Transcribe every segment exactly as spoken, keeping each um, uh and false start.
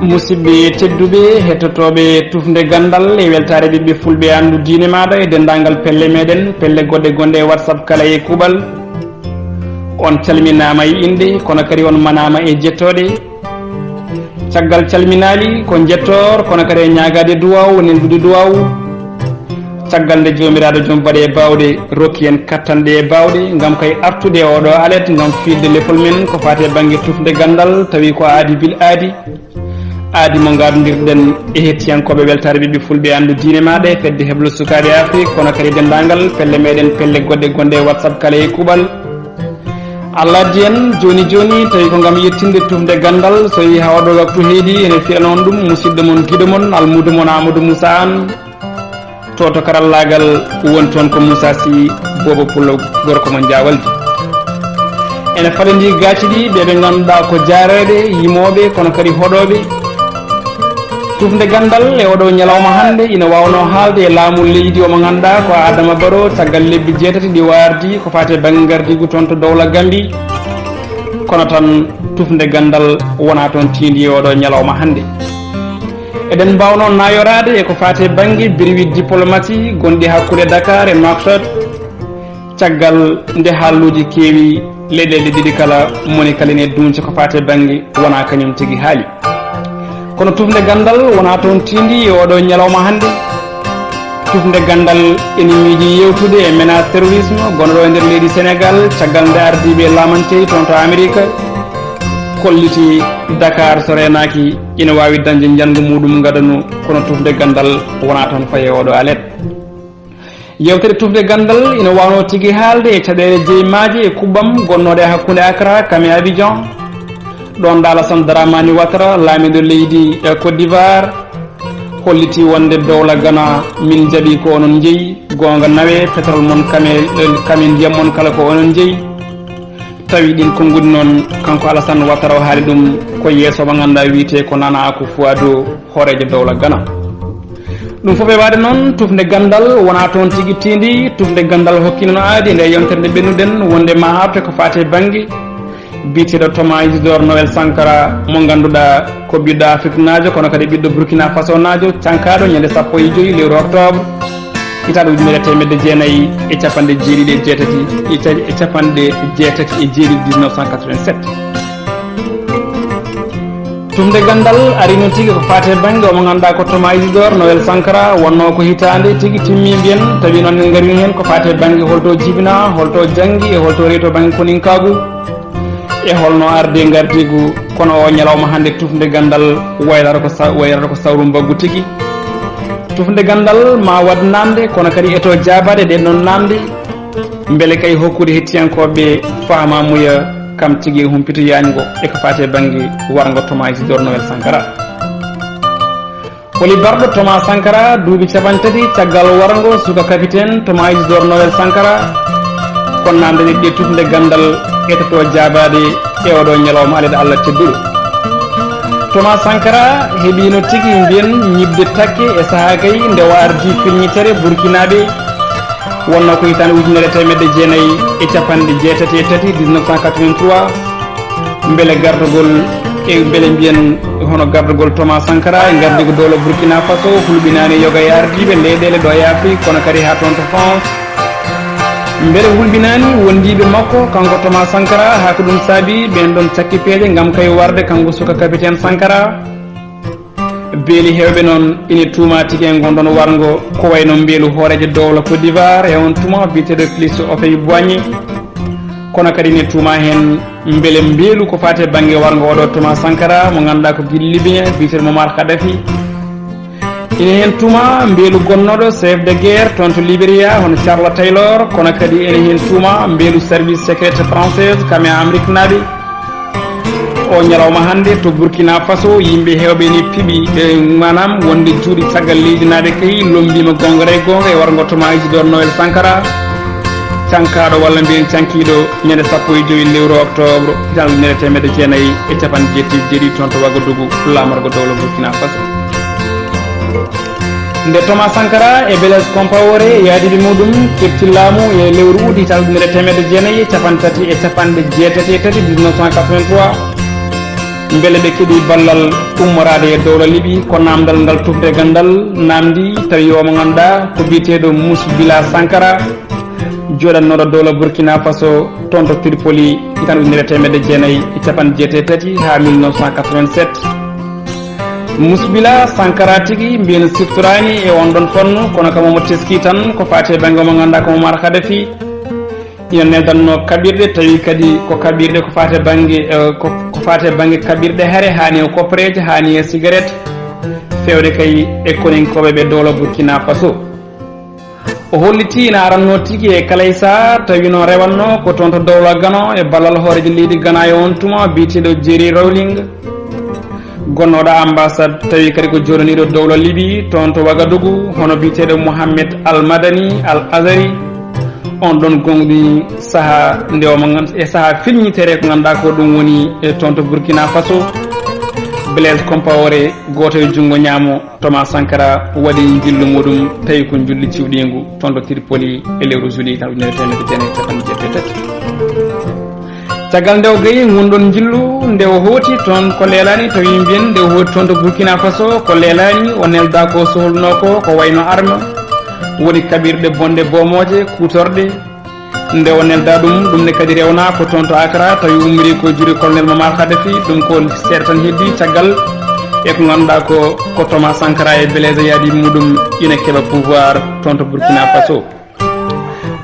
Musidɓe tedduɓe, hettotooɓe Tufnde Ganndal e weltaare ɓiɓɓe fulɓe e anndu diine maaɗa e denndaangal pelle meɗen, pelle goɗɗe gonɗe e WhatsApp kala e kuuɓal. On calminaama e innde, kono kadi on manaama e jettooɗe. Caggal calminaali ko njettoor, kono kadi e ñaagaade duwaaw, neldude duwaaw. Caggal nde Joomiraaɗo Joom baɗe e baawɗe rokki en kattanɗe e baawɗe ngam kay artude e oɗo alet ngam fiilde lefol men ko faati e bannge Tufnde Ganndal, tawi ko aadi bil aadi. Aadi mo ngaadondirɗen e hettiyankooɓe weltaare ɓiɓɓe fulɓe e anndu diine maaɗa e fedde heblo sukaaɓe Afrik, kono kadi denndaangal pelle meɗen, pelle goɗɗe gonɗe e WhatsApp kala e kuuɓal. Allah addi en jooni jooni, tawi ko ngam yettinde Tufnde Ganndal, so yehi haa oɗo waktu heedi, ene fiyana on ɗum musidɗo mon, giɗo mon, almuudo mon Amadou Moussa Anne. To, to karallaagal woni toon ko Moussa Sy, Boobo Pullo, gorko mo Jaawaldi. Ene faɗondii gaaci ɗi, ɓe ɓe ngannduɗaa ko jaareeɓe, yimooɓe, kono kadi hoɗooɓe. Tufnde Ganndal e oɗo ñalawma hannde ina waawnoo haalde e laamu leydi o mo ngannduɗaa ko Adama Barrow, caggal lebbi jeetati ɗi o ardii ko faati e bannge ngardiigu toon to dowla Gambie. Kono tan Tufnde Ganndal wonaa toon tiindi e oɗo ñalawma hannde. Eɗen mbaawnoo nayoraade e ko faati e bannge birwi diplomatie gonɗi hakkunde Dakar e Nouakchott, caggal nde haalluuji keewi, leyɗeele ɗiɗi kala, moni kala ene duunca ko faati e bannge wonaa kañum tigi haali. Kono Tufnde Ganndal wonaa toon tiindi e oɗo ñalawma hannde. Tufnde Ganndal ene miijii yeewtude e menace terrorisme gonɗo e nder leydi Senegaal, caggal nde ardiiɓe laamanteeji toon to Amerik kolliti Dakar so reenaaki ina waawi dañde njanngu muuɗum ngadanu, kono Tufnde Ganndal wonaa toon fayi e oɗo alet. Yeewtere Tufnde Ganndal ina waawnoo tigi haalde e caɗeele jeyi maaje e kuɓɓam gonnooɗe hakkunde Accra kam e Abidjan. Ɗoon Alassane Dramane Ouattara, laamiiɗo leydi e Côte d'Ivoire, holliti wonde dowla Ghana, min njaɓi ko onon njeyi, goonga nawe, pétrole mon kame, kame ndiyam mon kala ko onon njeyi. Tawi ɗiin konnguɗi noon, kanko Alassane Ouattara o haali ɗum ko yeeso mo ngannduɗaa wiyetee ko Nana Akufo-Addo, hooreejo dowla Ghana. Ɗum fof e waɗde noon, Tufnde Ganndal wonaa toon tigi tiindi. Tufnde Ganndal hokkiino no aadi e nde yontere nde ɓennuɗen wonde ma artu ko faati e bannge biyeteeɗo Thomas Isidore Noël Sankara, mo ngannduɗaa ko ɓiɗɗo Afriknaajo, kono kadi ɓiɗɗo Burkina Fasonaajo, cankaaɗo ñande sappo e joy lewru octobre, hitaande ujunere e teemedde jeenayi e capanɗe jeeɗiɗi e jeetati, e ca-, e capanɗe jeetati e jeeɗiɗi, dix-neuf cent quatre-vingt-sept. Tufnde Ganndal ari noon tigi ko faati e bannge o mo ngannduɗaa ko Thomas Isidore Noël Sankara, wonnoo ko hitaande tigi timmi mbiyen, tawi noon en ngarii heen ko faati e bannge holto jibinaa, holto janngi e holto rewi to bannge koninkaagu. E holno ardi e ngardiigu, kono o ñalawma hannde Tufnde Ganndal wayrata ko sa-, wayrata ko sawru mbaggu tigi. Tufnde Ganndal ma waɗ naamnde, kono kadi e to jaabaade ɗeen ɗoon naamnde, mbele kay hokkude hettiyankooɓe faamaamuya kam tigi e humpito yaajngo e ko faati e bannge warngo Thomas Isidore Noël Sankara. Holi barɗo Thomas Sankara, duuɓi capanɗe tati caggal warngo suka capitaine Thomas Isidore Noël Sankara? Ko naamnde ɗiɗi Tufnde Ganndal etoto jaabaade e oɗo ñalawma alet Allah tedduɗo. Thomas Sankara heɓiino tigi mbiyen ñiɓde takke e sahaa kay nde o ardii firñitere Burkinaaɓe. Wonnoo ko hitaande ujunere e teemedde jeenayi e capanɗe jeetati e tati, dix-neuf cent quatre-vingt-trois. Mbele gardagol, e mbele mbiyen hono gardagol Thomas Sankara e ngardiigu dowla Burkina Faso hulɓinaani yoga e ardiiɓe leyɗeele ɗo e Afrik, kono kadi haa toon to France? Mbele hulɓinaani wondiiɓe makko, kanko Thomas Sankara, haa ko ɗum saabi ɓeen ɗoon cakki peeje ngam kay warde kanko suka capitaine Sankara? Beeli heewɓe noon ine tuumaa tigi e ngon ɗoon warngo, ko wayno mbeelu hooreejo dowla Côte d'Ivoire e oon tuma biyeteeɗo Félix Houphouët-Boigny. Kono kadi ine tuumaa heen mbele mbeelu ko faati e bannge warngo oɗo Thomas Sankara, mo ngannduɗaa ko giɗo Libyen, biyeteeɗo Mouammar Kadhafi. Ine heen tuumaa mbeelu gonnooɗo chef de guerre toon to Libéria, hono Charles Taylor, kono kadi ene heen tuumaa mbeelu service secret française, kam e Ameriknaaɓe. O ñalawma hannde to Burkina Faso, yimɓe heewɓe ene piɓi, ɓe, maanaam, wonde juuɗe caggal leydi naaɓe kay lommbiima goonga e goonga e warngo Thomas Isidore Noël Sankara, cankaaɗo walla mbiyen cankiiɗo ñande sappo e joy lewru octobre, hitaande ujunere e teemedde jeenayi e capanɗe jeetati e jeeɗiɗi, toon to Wagadugu, laamorgo dowla Burkina Faso. Nde Thomas Sankara e Blaise Compaoré e yaadiiɓe muɗum keɓti laamu e lewru ut hitaande ujunere e teemedde jeenayi e capanɗe tati e capanɗe jeetati e tati, dix-neuf cent quatre-vingt-trois, Mbele ɓe keɓi ballal ummoraade e dowla Libi? Ko naamndal ngal tufde ganndal naamndi tawi o mo ngannduɗaa ko biyeteeɗo Musbila Sankara, jooɗatnooɗo dowla Burkina Faso toon to Tripoli, hitaande ujunere e teemedde jeenayi e capanɗe jeetati e tati haa mille neuf cent quatre-vingt-sept. Musbila Sankara tigi mbiyen siftoraani e on ɗon fannu, kono kam omo teski tan ko faati e bannge o mo ngannduɗaa ko Muammar Kadhafi. Ina neldanno kaɓirɗe, tawi kadi ko kaɓirɗe ko faati e bannge, eh, ko, ko faati e bannge kaɓirɗe hare, haa ni e koppereeje, haa ni e sigaret, feewde kay e koninkooɓe ɓe dowla Burkina Faso. O holliti ina aranno tigi e Kalay Sarr, tawi noon rewanno ko toon to dowla Gano e ballal hooreejo leydi Gana e on tuma biyeteeɗo Jerry Rawlings, gonnooɗo ambassade, tawi kadi ko jooɗaniiɗo dowla Libi toon to Wagadugu, hono biyeteeɗo Mohamed Al Madani Al Azari. On ɗon gonɗi saha nde o mo ngan-, e saha filñitere ko ngannduɗaa ko ɗum woni e toon to Burkina Faso. Blaise Compaoré, gooto e junngo ñaamo Thomas Sankara, waɗi njillu muɗum, tawi ko njulli ciwɗiingu toon to Tripoli e lewru juillet tan ujunere e teemedde jeenayi e capanɗe jeetati e tati. Caggal nde o gayi ngun ɗon njillu, nde o hooti toon ko leelaani, tawi mbiyen nde o hooti toon to Burkina Faso ko leelaani, o nelda ko sohlunoo ko, ko wayno arme, woni kaɓirɗe bonɗe boomooje, kuutorɗe. Nde o nelda ɗum, ɗum ne kadi rewna ko toon to Accra, tawi ummiri ko juuɗe colonel Muammar Kadhafi, ɗum ko seeɗa tan heddi caggal e ko ngannduɗaa ko, ko Thomas Sankara e Blaise yaadi muɗum ina keɓa pouvoir toon to Burkina Faso.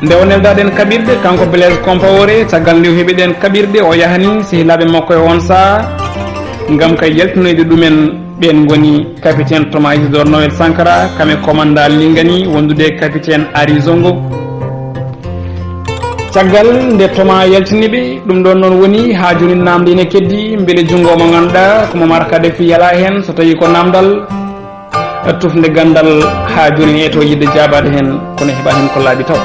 Nde o nelda ɗen kaɓirɗe, kanko Blaise Compaoré, caggal nde o heɓi ɗen kaɓirɗe, o yahani sehilaaɓe makko e on saha, ngam kay yaltinoyde ɗumen. Ɓeen ngoni capitaine Thomas Isidore Noël Sankara, kam e commandant Lingani, wondude e capitaine Ari Zongo. Caggal nde Thomas yaltini ɓe, ɗum ɗon noon woni haa jooni naamnde ina keddi, mbele junngo mo ngannduɗaa ko Muammar Kadhafi yalaa heen, so tawii ko naamndal tufnde ganndal haa jooni ne eto yiɗde jaabaade heen, kono heɓaani heen ko laaɓi taw.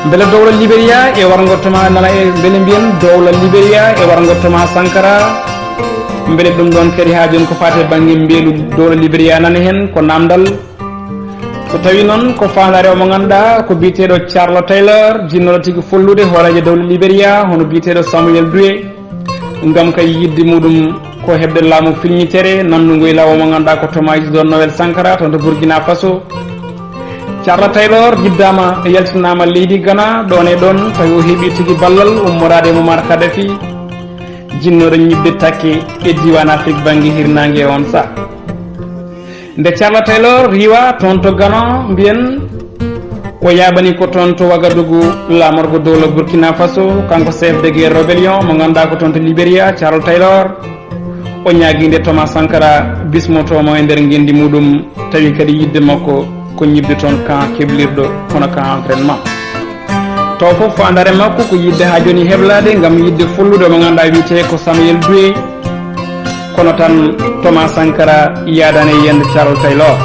Mbele dowla Liberia e warngo Thomas nana e, mbele mbiyen dowla Liberia e warngo Thomas Sankara, mbele ɗum ɗon kadi haa jooni ko faati e bannge mbeelu dowla Liberia nana heen ko naamndal. So tawii noon ko faandaare o mo ngannduɗaa ko biyeteeɗo Charles Taylor, jinnooɗo tigi follude hooreejo dowla Liberia, hono biyeteeɗo Samuel Doe, ngam kay yiɗde muɗum ko heɓde laamu filñitere nanndugu e laawol mo ngannduɗaa ko Thomas Isidore Noël Sankara toon to Burkina Faso. Charles Taylor jibdaama, yaltinaama leydi Ghana, ɗoon e ɗoon tawi o heɓi tigi ballal ummoraade e Muammar Kadhafi, jinnooɗo ñiɓde takke e diiwaan Afrik bannge hirnaange e on saha. Nde Charles Taylor riiwa toon to Gano, mbiyen o yaaɓani ko toon to Wagadugu, laamorgo dowla Burkina Faso, kanko chef de guerre rébellion mo ngannduɗaa ko toon to Liberia, Charles Taylor. O ñaagii nde Thomas Sankara bismoto mo e nder ngenndi muɗum, tawi kadi yiɗde makko ko ñiɓde toon camp keblirɗo hono camp entraînement. Taw fof faandaare makko ko yiɗde haa jooni heblaade ngam yiɗde follude mo ngannduɗaa wiyetee ko Samuel Doe. Kono tan Thomas Sankara yaadaani e yiyannde Charles Taylor.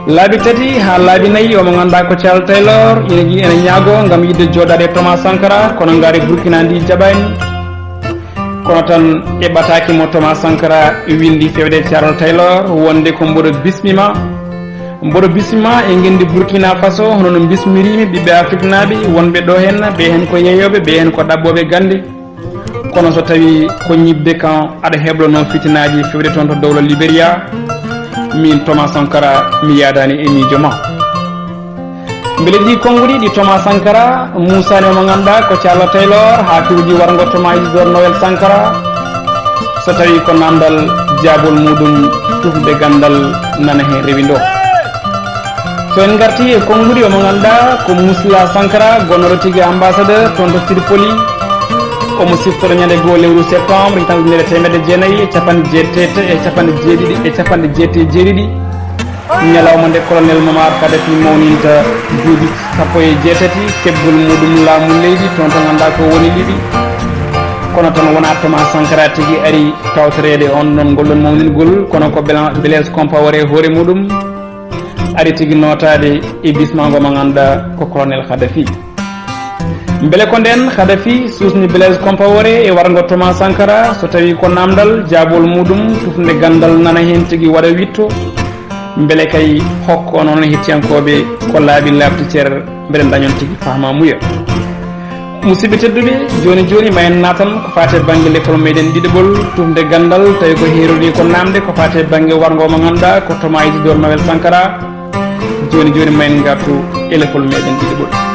Laabi tati haa laabi nayi o mo ngannduɗaa ko Charles Taylor ina ji-, ina ñaagoo ngam yiɗde jooɗaade e Thomas Sankara, kono ngaari Burkina ndi jaɓaani. Kono tan e ɓataake mo Thomas Sankara winndi fewde e Charles Taylor wonde ko mboɗo bismima, mboɗo bismima e ngenndi Burkina Faso, hono no bismirimi ɓiɓɓe Afriknaaɓe wonɓe ɗo heen, ɓe heen ko yeeyooɓe, ɓe heen ko ɗaɓɓooɓe gannde. Kono so tawii ko ñiɓde kan aɗa heblono fitinaaji fewde toon to dowla Liberia, min Thomas Sankara mi yaadaani e miijo ma. Mbele ɗi konnguɗi ɗi Thomas Sankara muusaani mo ngannduɗaa ko Charles Taylor haa fewji warngo Thomas Isidore Noël Sankara, so tawii ko naamndal jaabol muɗum tufde ganndal nana heen rewindo. So en ngartii e konnguɗi o mo ngannduɗaa ko Musbila Sankara, gonnooɗo tigi ambassadeur toon to Tripoli. Omo siftoro ñande goo lewru septembre, hitaande ujunere e teemedde jeenayi e capanɗe jeetati e capanɗe jeeɗiɗi e capanɗe jeetati e jeeɗiɗi. Ñalawma nde colonel Muammar Kadhafi mawninta duuɓi sappo e jeetati keɓgol muɗum laamu leydi toon to ngannduɗaa ko woni Libi. Kono tan wonaa Thomas Sankara tigi ari tawtoreede on ɗon ngol ɗon mawningol, kono ko Bla-, Blaise Compaoré hoore muɗum ari tigi nootaade e bismaango mo ngannduɗaa ko colonel Kadhafi. Mbele ko ndeen Kadhafi suusni Blaise Compaoré e warngo Thomas Sankara, so tawii ko naamndal jaabol muɗum tufnde ganndal nana heen tigi waɗa witto, mbele kay hokka onon hettiyankooɓe ko laaɓi laaɓti cer, mbele ndañon tigi fahmaamuya. Musidɓe tedduɓe, joni joni ma en natan ko fate bangge l'école meɗen ɗiɗaɓol, tufde gandal, tawi ko herori ko namde ko fate bangge wargo mo ganduɗa ko Thomas Isidore Mawel Sankara. Joni joni ma en gartu e l'école meɗen ɗiɗaɓol.